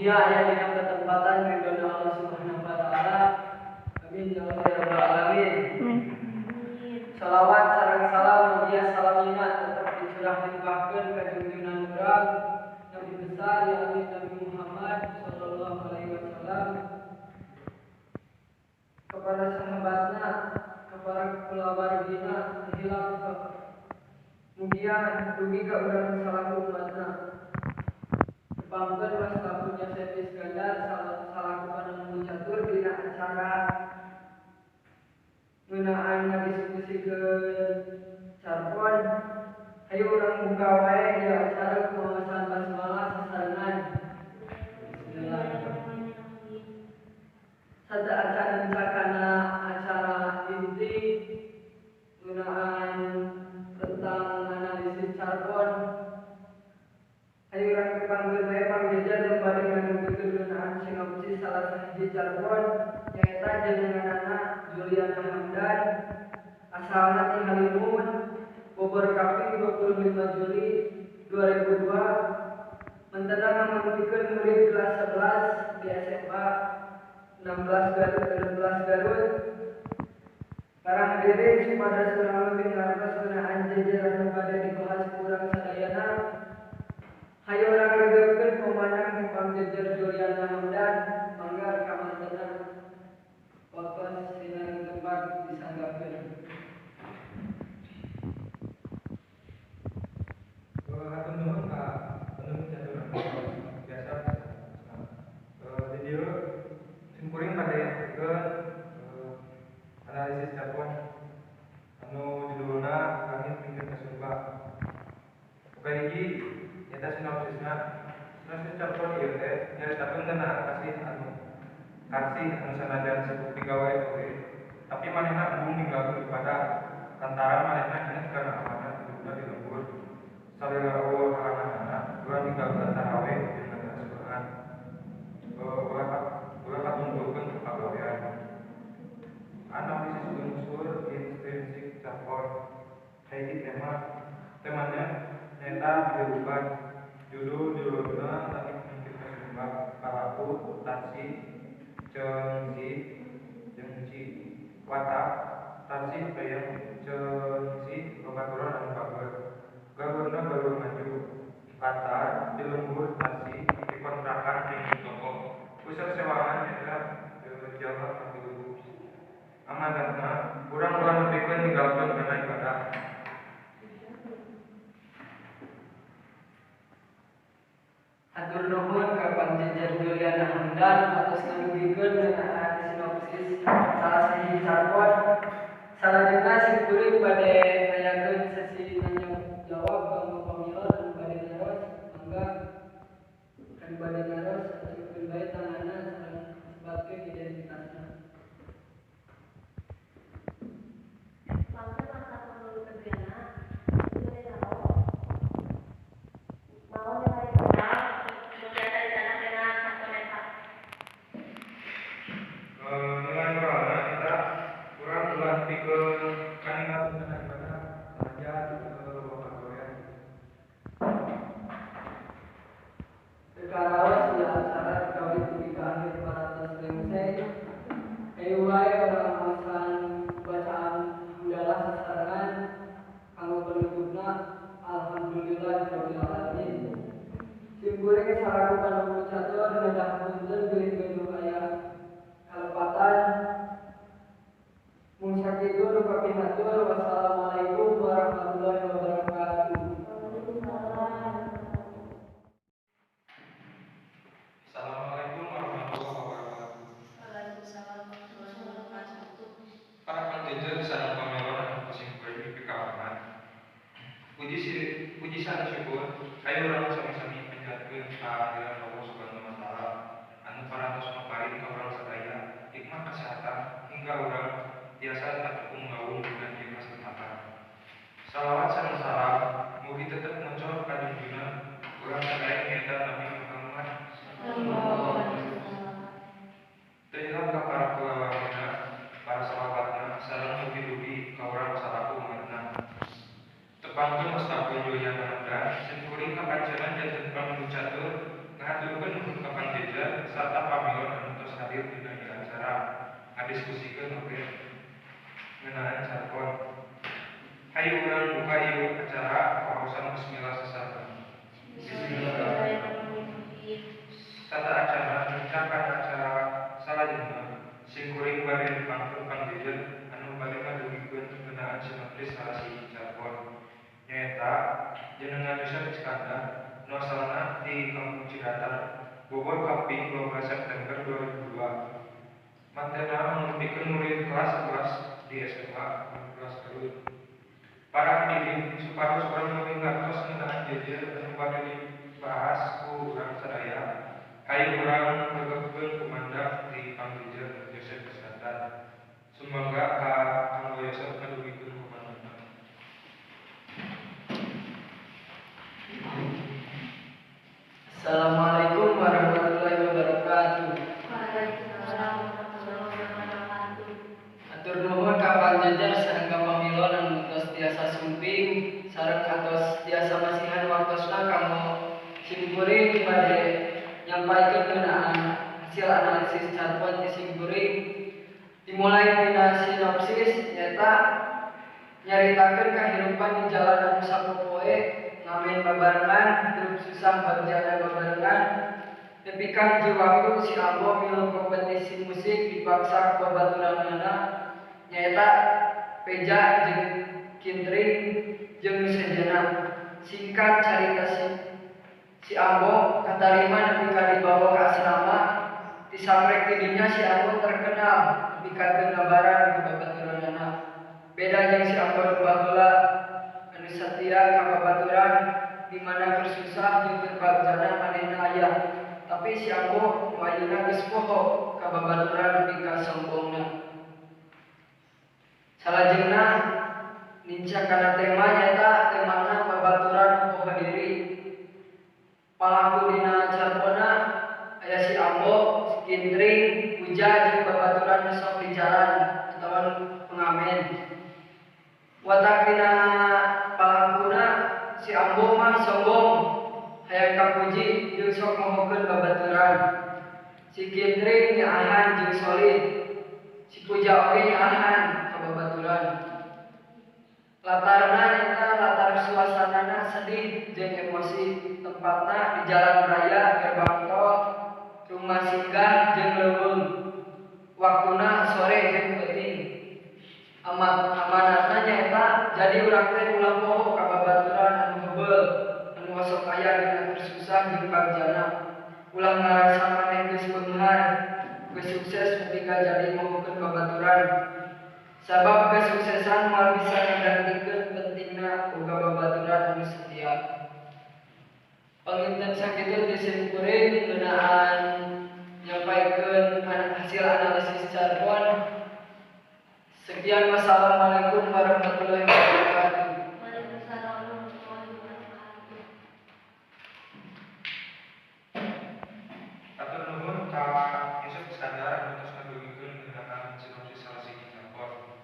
Mugia aya dina ketempatan ridhona Allah Subhanahu wa taala. Amin ya Allah ya rabbal alamin. Amin. Salawat sareng salam mugia salamina tetep dicurah limpahkeun ka junjungan urang Nabi besar yakni Nabi Muhammad sallallahu alaihi wasallam, kepada sahabatna, kepada kulawargina, hilap mugia dugi ka urang salaku umatna. Tepangkeun wasta punya Sepi Iskandar salaku panemu catur dina acara ngeunaan ngadiskusikeun carpon. Hayu urang buka wae ieu acara ku maosan basmalah sasarengan. Bismillahirrahmanirrahim. Sateuacan kana acara inti ngeunaan tentang analisis carpon, hayu urang tepangkeun wae pangjejer nu bade ngadugikeun ngeunaan sinopsis salah sahiji carpon, nyaeta jenenganana Juliana Hamdan, asalna ti Halimun, Bogor Kaping 25 Juli 2002, mentena ngamangkikeun murid kelas 11 di SMA 16 Garut 16 Garut. Para hadirin supados kurang lebih ngartos ngeunaan jejer anu bade dibahas ku urang sadayana, hayu urang regeupkeun pemandang ti pangjejer Juliana Hamdan. Mangga kamantena waktos sinareng tempat disanggakeun. Hatur nuhun ka penemu catur biasa. Di dieu simkuring bade ngayakeun analisis carpon anu judulna Langit Mingkeun Ka Surga. Hiji nyaeta sinopsisna. Sinopsis carpon ieu teh nyaritakeun ngeunaan kasih anu sanajan sibuk digawe oge, tapi manehna embung ninggalkeun ibadah lantaran manehna inget kana amanat hidupna di lembur. Salila eueuh halanganna ulah ninggalkeun tarawih jeung ngabaca Quran. Ulah katungkulkeun ku pagawean. Analisis unsur intrinsik carpon. Hiji temanya nyaeta kehidupan. Judul judulna Langit Mingkeun Ka Surga, palaku Tarsi Ceungsi jeung Ci. Watak Tarsi hayang Ceungsi babaturan anu bager. Galurna galur maju. Latar di lembur Tarsi dikontrakan jeung di toko. Pusat sewangan nyaeta jalma kapiluhu. Amanatna urang ulah nepikeun ninggalkeun kana ibadah. Hatur nuhun ka pangjejer Juliana Hamdan atos ngadugikeun ngeunaan sinopsis salah sahiji carpon. Salajengna simkuring bade ngayakeun sesi nanya jawab kanggo pamilon anu bade naros. Mangga anu bade naros acungkeun bae tanganna sareng sebatkeun identitasna. Mangga masa pemilu Febriana, bade naros. Naon nilai moral nu tiasa dicandak dina carpon eta? Nilai moralna eta urang ulah nepikeun kaninggalkeun kana ibadah sanajan loba pagawean. Teu karaos ieu acara dikawit dugi ka akhir parantos rengse. Hayu wae urang maosan bacaan hamdalah sasarengan kanggo penutupna. Alhamdulillahirabbil alamin. Simkuring salaku panemu catur ngedah punten bilih gaduh aya kalepatan. Mung sakitu nu kapihatur. Wassalamualaikum warahmatullahi wabarakatuh. Waalaikumsalam. Assalamualaikum warahmatullahi wabarakatuh. Waalaikumsalam warahmatullahi wabarakatuh. Para pangjejer sareng pamilon anu ku simkuring dipikahormat. Puji sareng syukur hayu urang sami-sami panjatkeun ka hadirat Allah Subhanahu wa taala anu parantos maparin ka urang sadaya hikmah kesehatan hingga urang tiasa katepung ngawung dina ieu kasempatan. Salawat sareng salam mugi tetep ngocor ka junjungan urang sadaya nyaeta Nabi Muhammad. Sallallahu alaihi wasallam. Teu hilap ka para kulawargina, para sahabatna sareng mugi-mugi ka urang salaku umatna. Tepangkeun wasta Juliana Hamdan, simkuring kapancenan janten paminu catur ngahaturkeun nuhun ka pangjejer. Ngadiskusikeun oge ngeunaan carpon. Hayu urang buka ieu acara kawasan bismillah sasareng. Bismillahirrahmanirrahim. Tata acara nincak kana acara salajengna simkuring bade dipangkeun pangjejer anu bade ngadugikeun ngeunaan sinopsis salah sahiji carpon. Nyaeta jenengan Yosef Iskandar nu asalna ti Kampung Cidatar, Bogor kaping 12 September 2002. Mantena mangupikeun murid kelas 11 di SMA Universitas Garut. Para hadirin supados urang leuwih ngartos ngeunaan jejer anu bade dibahas ku urang sadaya. Hayu urang regepkeun kumanda ti pangjejer Yosef Iskandar. Sumangga ka Kanggo Yosef ngadugikeun kumandana. Assalamualaikum warahmatullahi wabarakatuh. Waalaikumsalam warahmatullahi wabarakatuh. Atur nuhun ka panjejer sareng ka pamilon anu tos tiasa sumping sareng atos tiasa masihan waktosna kanggo simkuring bade nyampaikeun ngeunaan hasil analisis carpon ti simkuring. Dimulai tina sinopsis nyaeta nyaritakeun kahirupan di jalan anu sapopoe ngamen babarengan, hirup susah bagjana babarengan. Nepi ka hiji waktu si Ambo milu kompetisi musik dipaksa ku babaturanna nyaeta Peja jeung Kintring jeung nu sejenna. Singkat carita si Ambo katarima nepi ka dibawa ka asrama. Disamrek ti dinya si Ambo terkenal nepi ka teu ngabaran ku babaturanna. Beda jeung si Ambo nu baheula anu satia ka babaturan di mana keur susah jeung keur bagjana manehna aya. Tapi si Ambo nu ayeuna geus poho ka babaturan nepi ka sombongna. Salajengna nincak kana tema nyaeta temana babaturan poho diri. Palaku dina carpona aya si Ambo, si Kintring, Puja jeung babaturan nu sok di jalan atawa pengamen. Watak dina palakuna si Ambo mah sombong, hayang kapuji jeung sok mohokeun babaturan. Si Kintring nyaahan jeung solid, si Puja oge nyaahan ka babaturan. Latarna nyaeta latar suasanana sedih jeung emosi, tempatna di jalan raya, gerbang tol, rumah singgah jeung leuweung. Waktuna sore jeung peuting. Amanatna nyaeta jadi urang teh ulah poho ka babaturan anu heubeul, anu osok aya dina keur susah jeung bagjana. Ulah ngarasa maneh geus beunghar, geus sukses nepi ka jadi mohokeun babaturan. Sabab kesuksesan moal bisa ngagantikeun pentingna boga babaturan anu setia. Panginten sakitu ti simkuring ngeunaan nyampaikeun hasil analisis carpon. Sekian, wassalamualaikum warahmatullahi wabarakatuh. Waalaikumsalam warahmatullahi wabarakatuh. Atur nuhun ka Yusuf Iskandar anu tos ngadugikeun ngeunaan sinopsis salah sahiji carpon.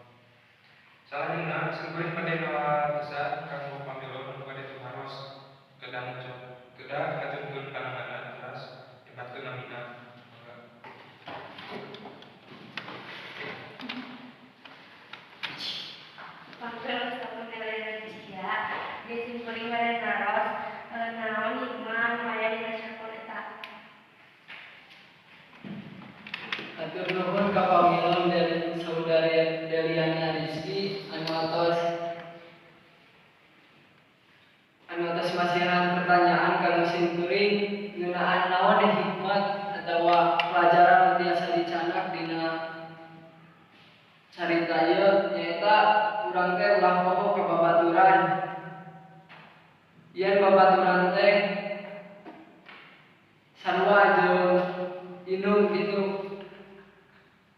Salajengna simkuring bade ngawatesan kanggo pamilon anu bade tumaros kedah ngacungkeun pananganna teras nyebutkeun namina. Mangga. Pangkel Mustafa Melana Rizkia di simkuring bade naros naon hikmah anu aya dina carpon eta. Atur nuhun ka pamilon dari saudari Deliana Rizky anu atos masihan pertanyaan kanggo simkuring ngeunaan naon hikmat atawa pelajaran nu tiasa dicandak dina carita ieu nyaeta urang teh ulah poho ka babaturan. Yen babaturan teh sarua jeung indung kitu.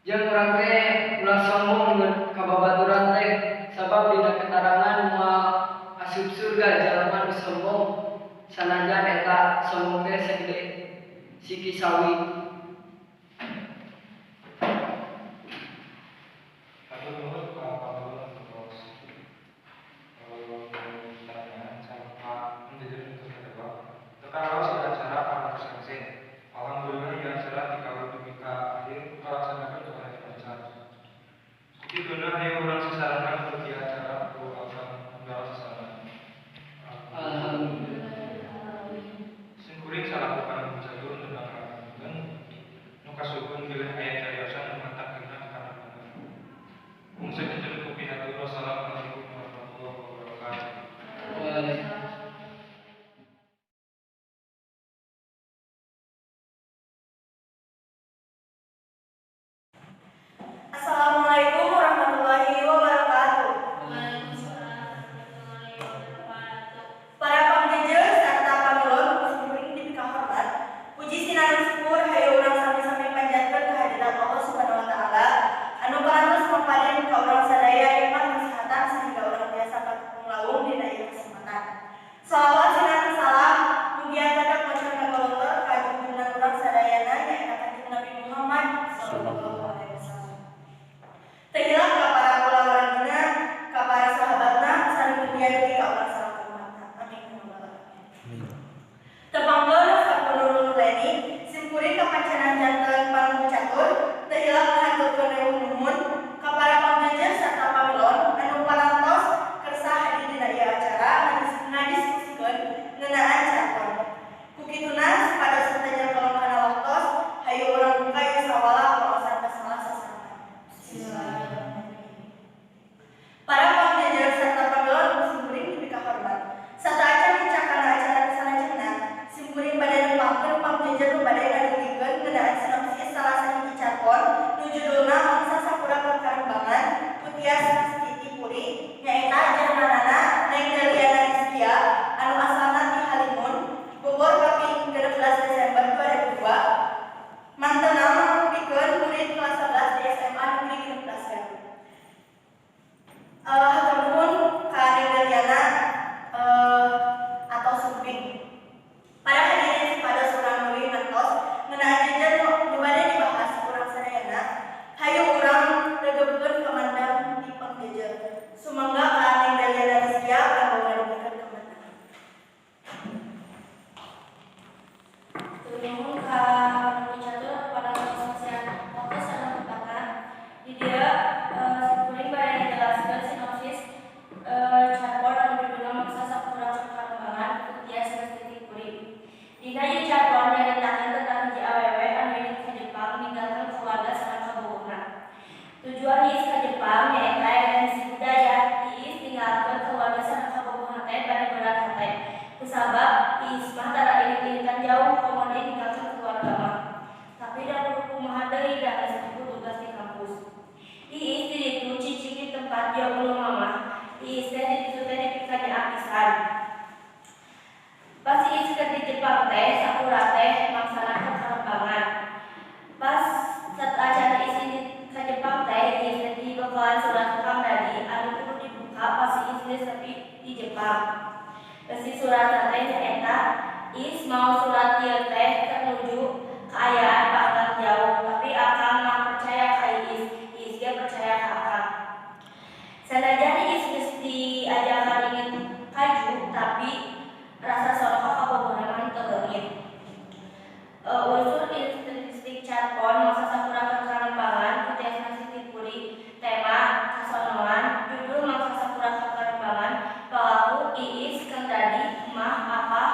Jeung urang teh ulah sombong ka babaturan teh sabab dina ketarangan moal asup surga jalma nu sombong sanajan eta sombong teh sagede siki sawi. Atur nuhun ka pamilon anu tos pertanyaan sareng ka pangjejer anu tos ngajawab. Teu karaos ieu acara parantos selesai. Alhamdulillah ieu acara ti kawit dugi ka akhir kalaksanakeun ku lancar. Hatur nuhun ka Neng Daliana atau Suping. Para hadirin supados urang leuwih ngertos ngeunaan jejer nu bade dibahas urang sadayana, hayu urang regebkeun kamandang di pangjejer. Sumangga ka Neng Daliana Rizkia kanggo ngadugikeun kamandang. Nuhun ka Panu Catur pada sosial fokus sareng tempatna. Di dieu simkuring bade ngajelaskeun sinopsis carpon anu judulna Mangsa Sakura Keur Karembangan ku Tias Nastiti Puri. Dina ieu carpon nyaritakeun tentang hiji awewe anu indit ka Jepang ninggalkeun keluarga sareng kabogohna. Tujuan Iis ka Jepang nyaeta evaluasi budaya. Iis ninggalkeun keluarga sareng kabogohna teh bari berat hate. Kusabab Iis mah tara indit-inditan jauh komo deui ninggalkeun keluarga mah. Tapi da kudu kumaha deui da geus ribu tugas di kampus. Iis di ditu cicing di tempat jauh nu mamah. Iis teh di ditu teh dipikanya pisan. Pas Iis keur di Jepang teh Sakura teh mangsana keur karembangan. Pas sateuacan Iis indit ka Jepang teh Iis teh dibekalan surat ku Kang Dadi anu kudu dibuka pas Iis geus nepi di Jepang. Eusi suratna teh nyaeta Iis mawa surat ieu teh keur nuju kaayaan paanggang jauh, tapi Akang mah percaya ka Iis, Iis ge percaya ka Akang. Sanajan Iis geus diajakan ingin kaju, tapi rasa sono ka kabogohna mah teu leungit. Unsur intrinsik carpon Mangsa Sakura Keur Karembangan ku Tias Nastiti Puri, tema kasonoan, judul Mangsa Sakura Keur Karembangan, palaku Iis, Kang Dadi, Mah, Apah,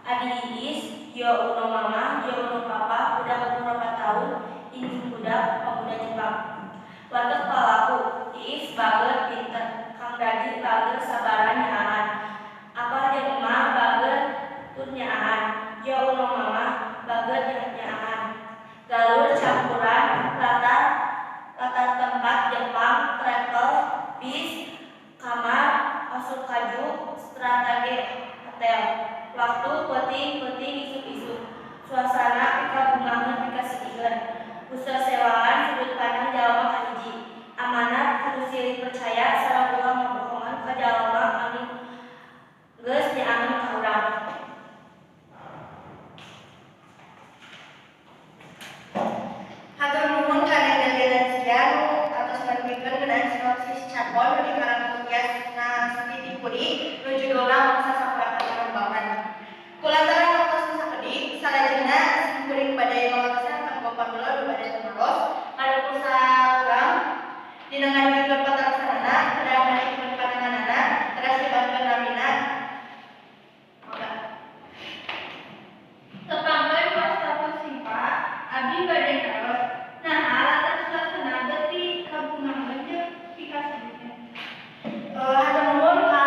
Adi Iis, Yo Uno Mama, Yo Uno Papa, budak umur 4 tahun, indung budak, pemuda Jepang. Watek palaku Iis bager pinter, Kang Dadi bager sabaran nyaahan, Apah jeung Emah bager tur nyaahan, Yo Uno Mama bager nyaahan. Galur campuran latar latar tempat Jepang, travel, bis, kamar, asup kaju, strategi hotel. Waktu peuting-peuting isuk-isuk. Suasana pikabungaheun pikasediheun. Usaha sudut pandang jalma kahiji. Amanat kudu silih percaya sareng ulah ngabohongan ka jalma anu geus nyaaheun ka urang. Hatur nuhun ka Neng Daliana Rizkia nu atos ngadugikeun ngeunaan sinopsis carpon nu dikarang ku Tias Nastiti Puri nu judulna Mangsa Sakura Keur Karembangan. Kulantaran waktos nu sakedik, salajengna simkuring bade ngawatesan kanggo pamilo nu bade tumaros ngadukung saurang dina ngadugikeun patarosanana, kedah ngadugikeun pandanganana, teras dibantuan namina. Mangga. Tepangkeun wasta Simpa, abdi bade naros. Naha latar suasana beuti kabungaheun jeung pikasediheun. Hatur nuhun ka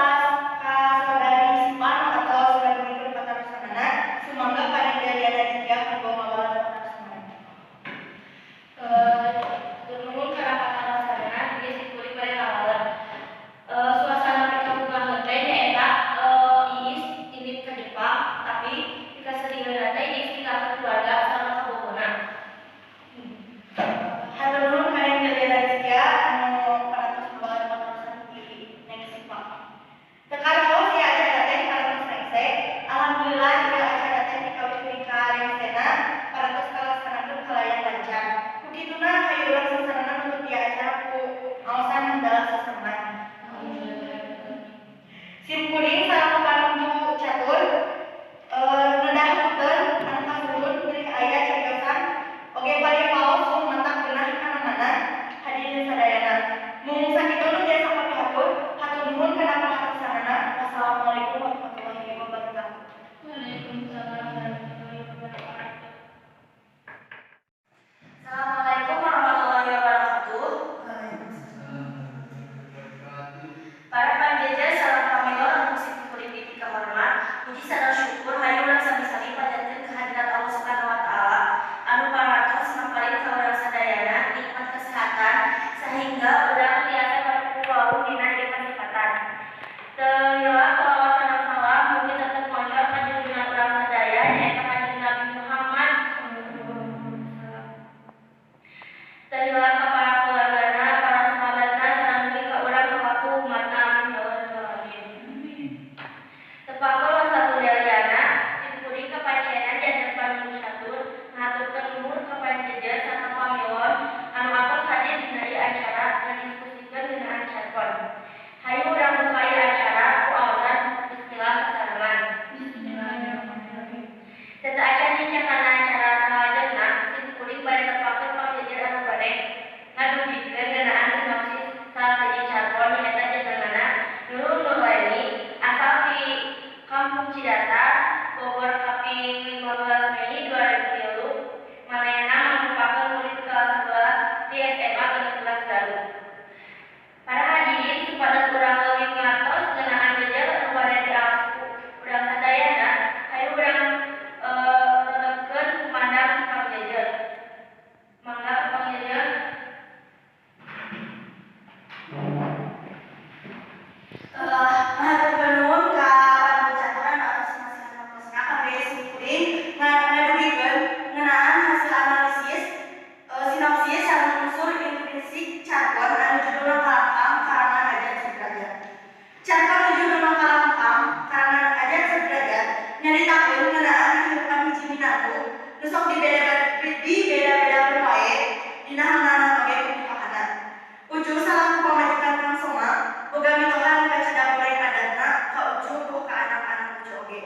Ucu salaku pamajikan Kang Soma boga mitoha nu kacida goreng adatna ka Ucu boh ka anak-anak Ucu oge.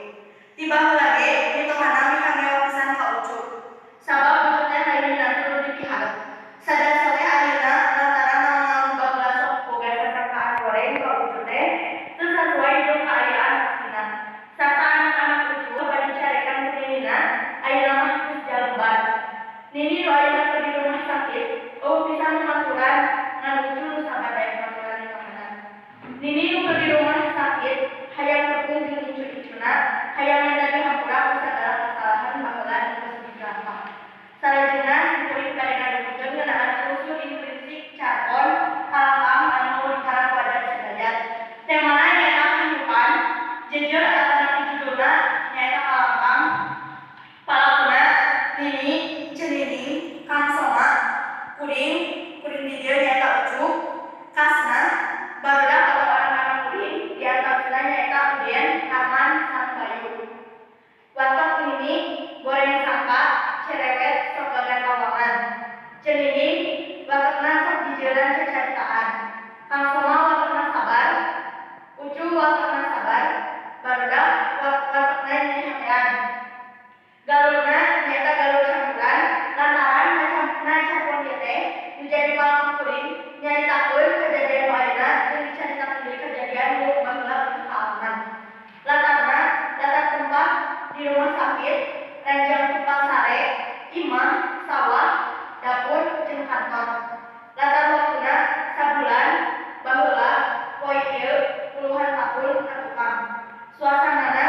Ti baheula ge mitohana mikangewa pisan ka Ucu. Sabab Ucu teh lain minantu nu dipiharep. Sadar sore ayeuna lantaran naon-naon baheula sok boga sasangkaan goreng ka Ucu teh teu sasuai jeung kaayaan aslina. Sarta anak-anak Ucu bade dicarekan ku ninina ayeuna mah geus jalembar. Nini nu ayeuna keur di rumah sakit euweuh pisan nu maturan ngan Ucu nu sabar daek maturan mitohana. Nini nu keur di rumah sakit hayang tepung jeung incu-incuna hayang minta dihampura ku sagala kasalahan baheula nu geus dilampah. Salajengna simkuring bade ngadugikeun ngeunaan unsur intrinsik carpon kalangkang anu dikarang ku Adat Sudrajat. Temana nyaeta kahirupan, jeujeur atanapi judulna nyaeta kalangkang, palakuna Nini, Ceu Nining, Kang Soma, kuring, kuring di dieu nyaeta Ucu, Kasna, barudak atau anak-anak kuring di antawisna nyaeta Udin, Arman, sareng Bayu. Watak Nini goreng sangka, cerewet, sok gagantawangan. Ceu Nining watakna sok jijeuran cacaritaan. Kang Soma watakna sabar, Ucu watakna sabar, barudak watakna nyeri hatean. Galurna nyaeta galur campuran lantaran na carpon ieu teh nu jadi palaku kuring nyaritakeun kajadian nu ayeuna jeung dicaritakeun deui kajadian nu baheula pernah kaalaman. Latarna latar tempat di rumah sakit, ranjang tempat sare, imah, sawah, dapur jeung kantor. Latar waktuna sabulan baheula poe ieu puluhan tahun ka tukang. Suasanana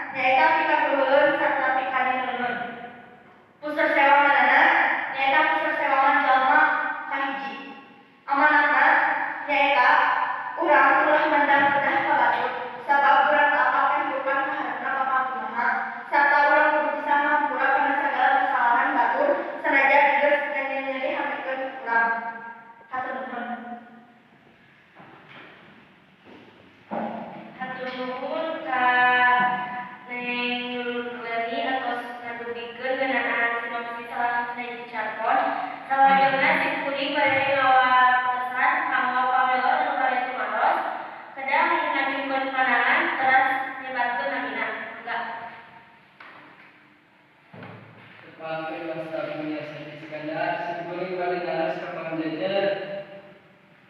nyaeta pikabeuheun sarta pikanineungeun. Pusersewanganana nyaeta pusersewangan jalma kahiji. Amanatna nyaeta urang ulah mandang rendah ka batur sabab urang teu apal kahirupan kaharepna bakal kumaha sarta urang kudu bisa ngahampura kana sagala kasalahan batur sanajan geus nganyeri-hatekeun urang. Hatur nuhun. Hatur nuhun ka Neng Nurleni atos ngadugikeun ngeunaan sinopsis salah sahiji carpon. Salajengna simkuring bade ngawatesan kanggo pamelo anu bade tumaros kedah ngacungkeun panangan teras nyebatkeun namina. Mangga. Tepangkeun wasta punya Sandi Iskandar, simkuring bade naros ka pangjejer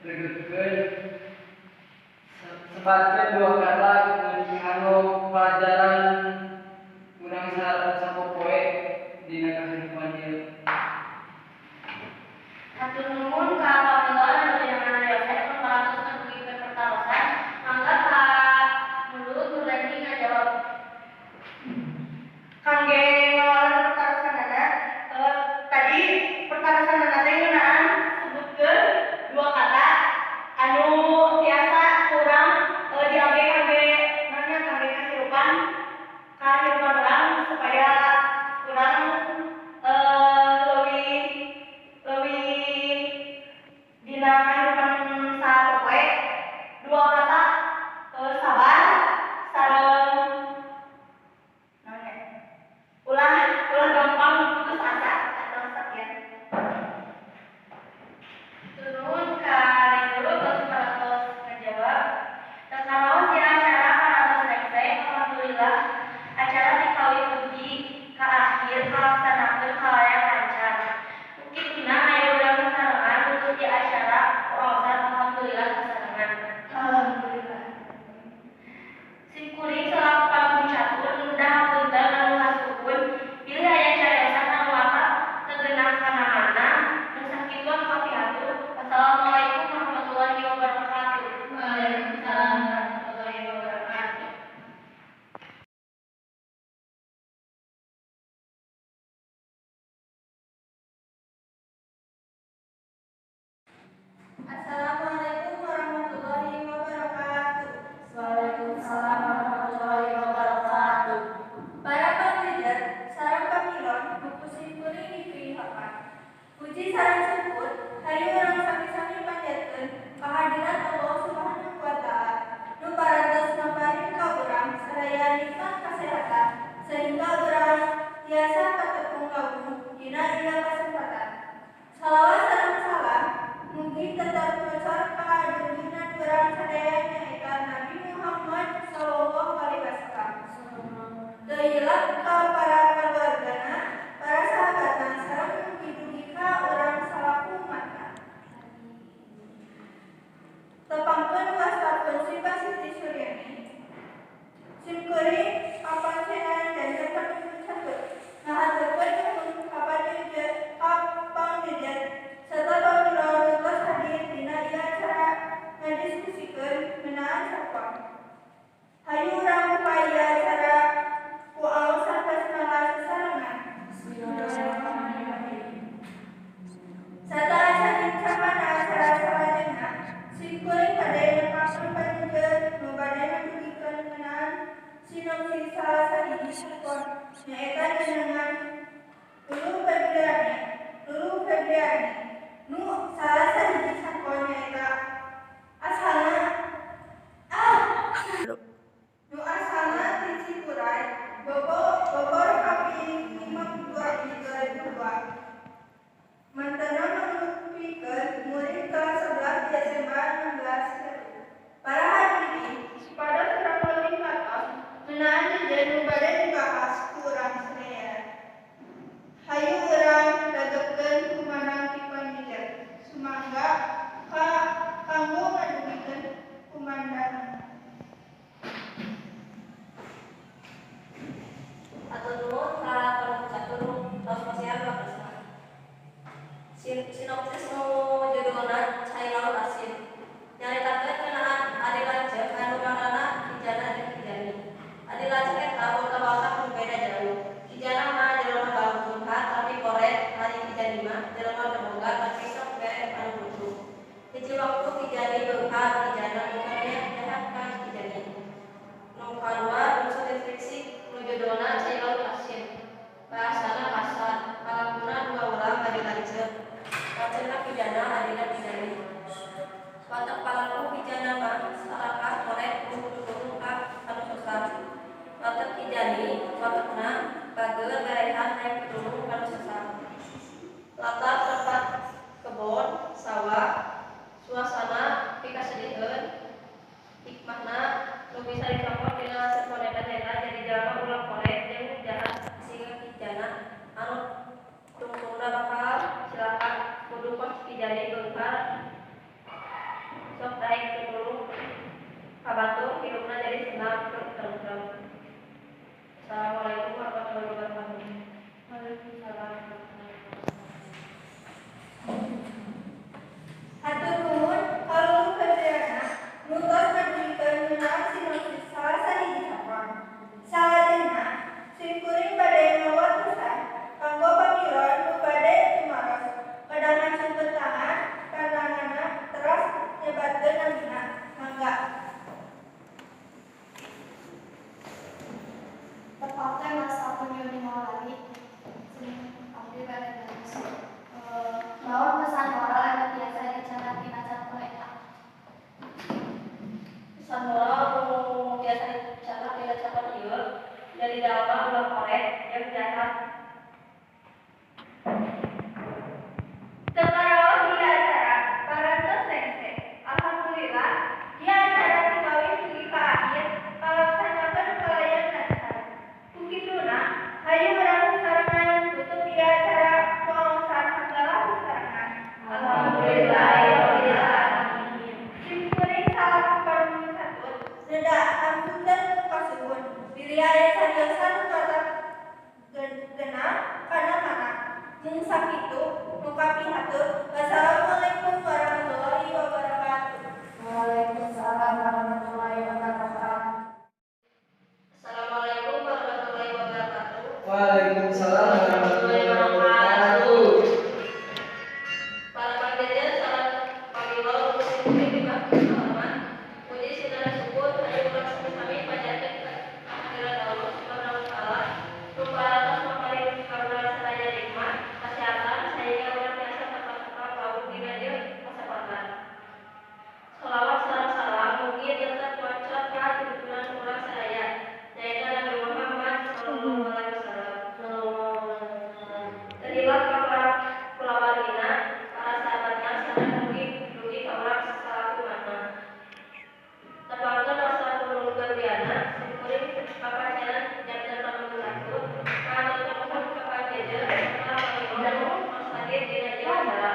gregetkeun sebatkeun dua kata kanggo pelajaran urang sapopoe dina kahirupan ieu. Hatur nuhun ka pamelo anu dinamana Yosep nu parantos ngadugikeun pertarosan. Mangga ka Nurul Nurleni ngajawab. Kangge ngawaler pertarosanana, tadi pertarosanana teh ngeunaan sebutkeun dua kata anu tiasa kurang diangge kangge naon kangge kahirupan kahirupan urang supaya urang leuwih leuwih dina kahirupan sapopoe. Dua kata sabar sareng naon nya ulah ulah gampang putus asa atau sekian. Nuhun ka Neng Nurul tos parantos ngajawab. Teu karaos ya acara parantos rengse. Alhamdulillah acara dikawit dugi ka akhir kalaksanakeun kalayan lancar. Mungkin aya urang sasarengan nututi acara ku Suasana pikasediheun, hikmahna nu bisa dicokot dina cerpon eta nyaeta jadi jalma ulah koret jeung jahat sehingga kijana anu tungtungna bakal cilaka kudu kos kijani beunghar sok daek tulung ka batur hirupna jadi senang keur tentrem. Assalamualaikum warahmatullahi wabarakatuh. Waalaikumsalam warahmatullahi wabarakatuh. Hatur nuhun ka Lulu Febriana nu tos ngadugikeun ngeunaan sinopsis salah sahiji carpon. Salajengna, simkuring bade ngawartosan kanggo pamilon nu bade tumaros. Kedah ngacungkeun tangan kananana teras nyebatkeun namina. Mangga. Tepatnya Mas Akun Yuni Maulani, abdi bade naros. Naon pesan moral anu tiasa dicatat dina carpon eta? Pesan moral nu tiasa dicatat dina carpon ieu jadi jalma ulah koret jeung jahat. Teu karaos ieu acara parantos rengse. Alhamdulillah, ieu acara ti kawit dugi ka akhir kalaksanakeun kalayan lancar. Ku kituna, hayu urang sasarengan tutup ieu acara ku aosan hamdalah sasarengan. Alhamdulillahirabbil alamin. Simkuring salaku panuhun satut, neda hapunten nu kasuhun. Bilih aya cariosan nu matak genah kana mana. Mung sakitu nu kapihatur. Wassalamualaikum warahmatullahi wabarakatuh. Waalaikumsalam warahmatullahi wabarakatuh. Assalamualaikum warahmatullahi wabarakatuh. Waalaikumsalam warahmatullahi wabarakatuh. Para pangjaja sareng pamilo simkuring dipahormat. Puji sinareng syukur hayu urang sami-sami panjatkeun kehadirat Allah Subhanahu wa taala. Nu parantos paparin ka urang sadaya nikmat kasehatan sehingga urang tiasa tepang-tepang wawuh dina ieu kasempatan. Shalawat sareng salam mugi tetep maca ka junjungan urang sadaya nyaeta Nabi Muhammad sallallahu alaihi wasallam. Terilah ka para kulawargina, para sahabatna sareng mugi dugi ka urang salaku umatna. Tepangkeun wasta Lulu Febriana, simkuring papacenan janten panuhun satut, kahatur nuhun ka pangjejer serta pamilo nu tos hadir dina ieu acara.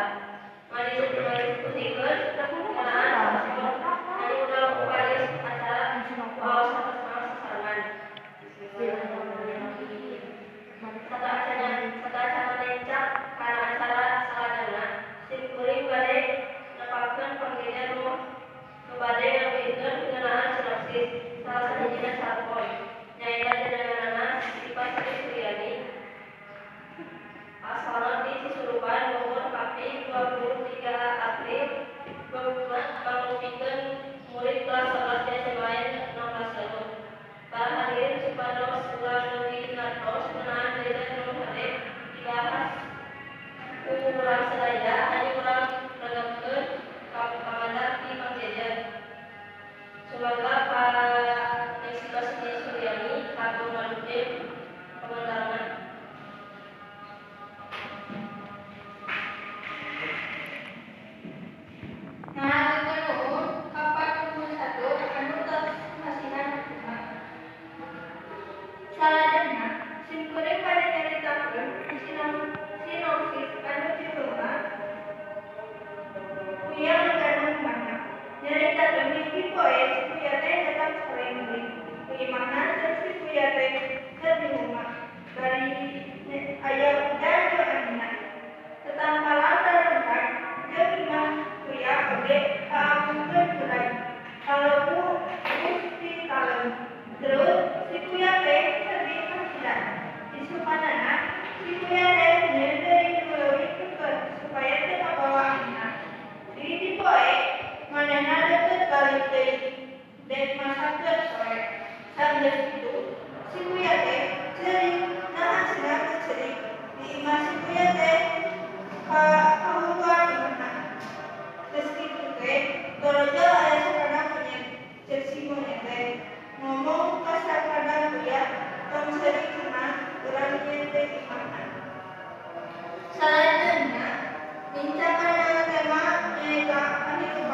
Ngadiskusikeun ngeunaan carpon, hayu urang uparis acara ku aosan sasarengan. Bismillahirrahmanirrahim. Sateuacanna nincak kana acara salajengna, simkuring bade nepangkeun pangjejer nu bade ngadugikeun ngeunaan sinopsis salah sahijina carpon nyaeta jenenganna Sipa Sri Suryani asalna ti Cisurupan Bogor Papi 23 April pangrupikeun murid kelas 11 SMAN 16 Garut. Para hadirin supados urang leuwih ngartos ngeunaan jejer nu hade dibahas ku urang sadaya hayu urang nanggapkeun pamandar ti pangjejer. Sumangga ka Neng Sipa Sri Suryani kanggo ngadugikeun komentarna. Ngahaturkeun nuhun ka panuhun satut anu tos masihan waktuna. Salajengna, simkuring bade nyaritakeun sinopsis anu judulna Kuya Ngagandong Imahna. Nyaritakeun hiji poe si Kuya teh datang sore meuli ku imahna jeung si Kuya teh keur di rumah. Bari aya hujan jeung anginna. Tetangkalan tarengkak jeung imah Kuya oge kaambungkeun kurai. Kalebu bus ti kalem. Terus si Kuya teh sedih kasida. Isukanana si Kuya teh nyieun deui nu leuwih keukeuh supaya teu kabawa anginna. Di hiji poe manehna deukeut balik deui dek masakeun sore. Sanggeus kitu si Kuya teh ceurik naha cenah teu ceurik. Di imah si Kuya teh kahuluan imahna. Geus kitu teh torojol aya sakana monyet. Ceuk si monyet teh ngomong ka sakana Kuya tong ceurik cenah urang nyieun deui imahna. Salajengna nincak kana tema nyaeta kahirupan.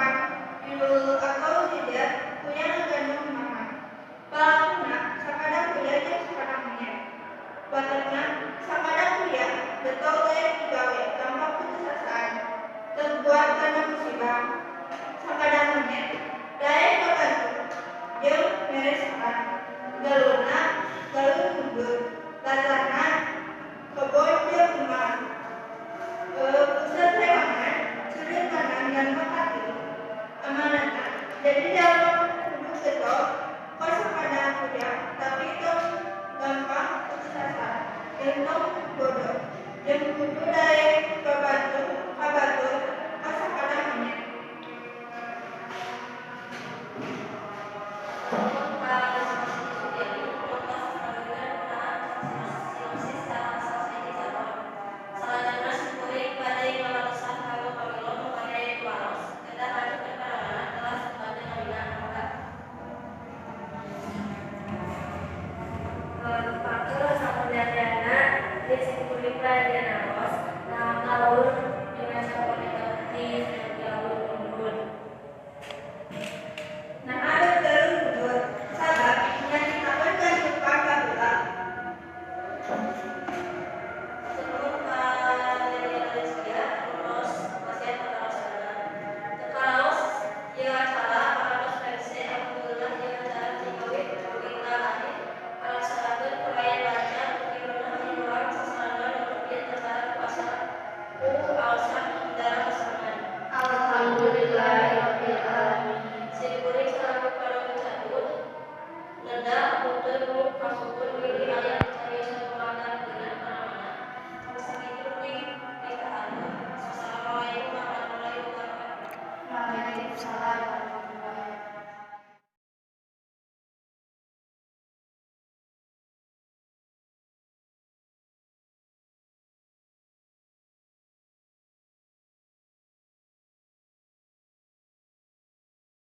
Keyakinan dan katilu, amanatna. Jadi jalma kudu getol kos sakadar kuliah, tapi tong gampang putus asa jeung tong bodoh jeung kudu daek.